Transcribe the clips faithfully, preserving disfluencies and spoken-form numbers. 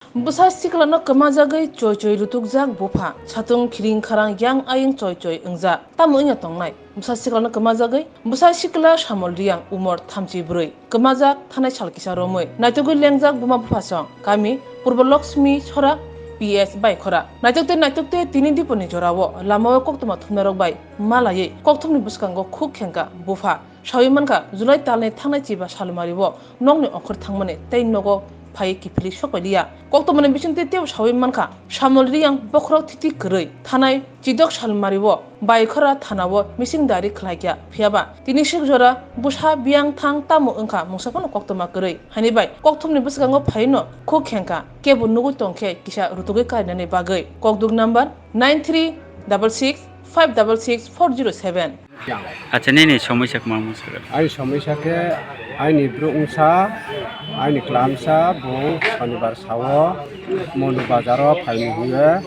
Bwsa siklano kwmajagwi choi choi rutukjak bupha, satung khiring kharang yang ayung choi choi wngjak. Tamo wngya tongnai? Bwsa siklano kwmajagwi bwsa sikla Samol Riyang, umor thamchi bwrwi, kwmajak thanai sal kisa romwi naitugwi lengjak buma bupha song kami Purbo Lakshmi Sora P S Baikhora. Naitok tei naitok tei tini diponi jorao lamao koktwma thumnairok bai malaiwi kokthumni bwskango khuk khengkha bupha. Sawi mankha, July talni thangnai chiba salmari o nokni ongkhor thangmani tei nogo phaiwi kiphilwi sokpailiya. Koktwmani bisingtwi teibo sawi mankha, Samol Riyang bokhorok thiti kwrwi thanai chidok salmari o Baikhora thana o mising dari khlaikha. Phiyaba tini sik jora bwsa biyang thang tamo wngkha mungsa phano koktwma kwrwi. Haini bai kokthumni bwskango phaino khuk khengkha, kebo nugwi tongkhe kisa rutugwi karinani bagwi. Kokduk number nine three double six five double six four zero seven. Acha, nini somoi sak ma mung saka. Ai somoi sake, aini bro ungsa, aini klamsa, bo sonibar sao, Monu bazaro phaini hiye,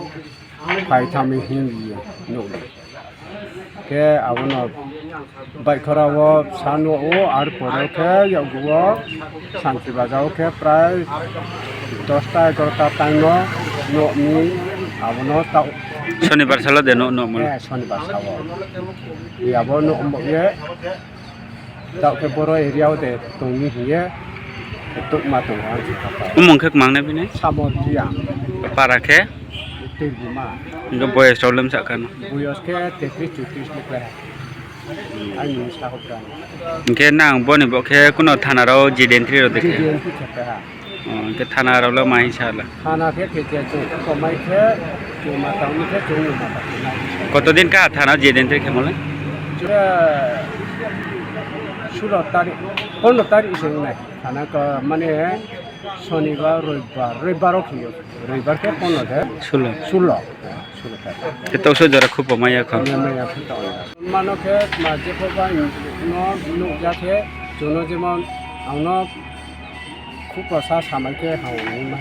phai thami hiye, nuk. Ke abono Baikhora o sa nugo, ar pore khe yagugo Santi Bazar o khe prai dosta egarota time o nukni abono tao. Sonibar salo de no, no mo. Eh, sonibar sao. Yabo no mo ye. Tao khe boro area o de tongni hiye. Tukma tongo ang. Umong khe mang na bini? Samol Riyang. Para khe? Tirbuma. Hingke boyos rok lemsa kano. Boyos khe tetris chotris ni khe. Ani sahokrang. Hingke nang boni bo khe kuno thana rok jid entry rok dekhe. Jid entry khe ha. Oh, hingke thana rok lo mai sala. Thana khe khe khe chung komai khe chung ma tang ni khe chung ma tang ni. Koto din ka thana jid entry khe mole? Chura sulo tarik, pondro tarik sing nai. Thana ko mane Sonibar, Roibar, Roibar o khe. Roibar khe pono de. Sulo. Sulo. Sulo khe. Khe tokso jora khub maya kho. Maya kho to. Mano khe ma je kho ba no nukja khe chuno jemon ang no khub sa samai khe hao ni ma.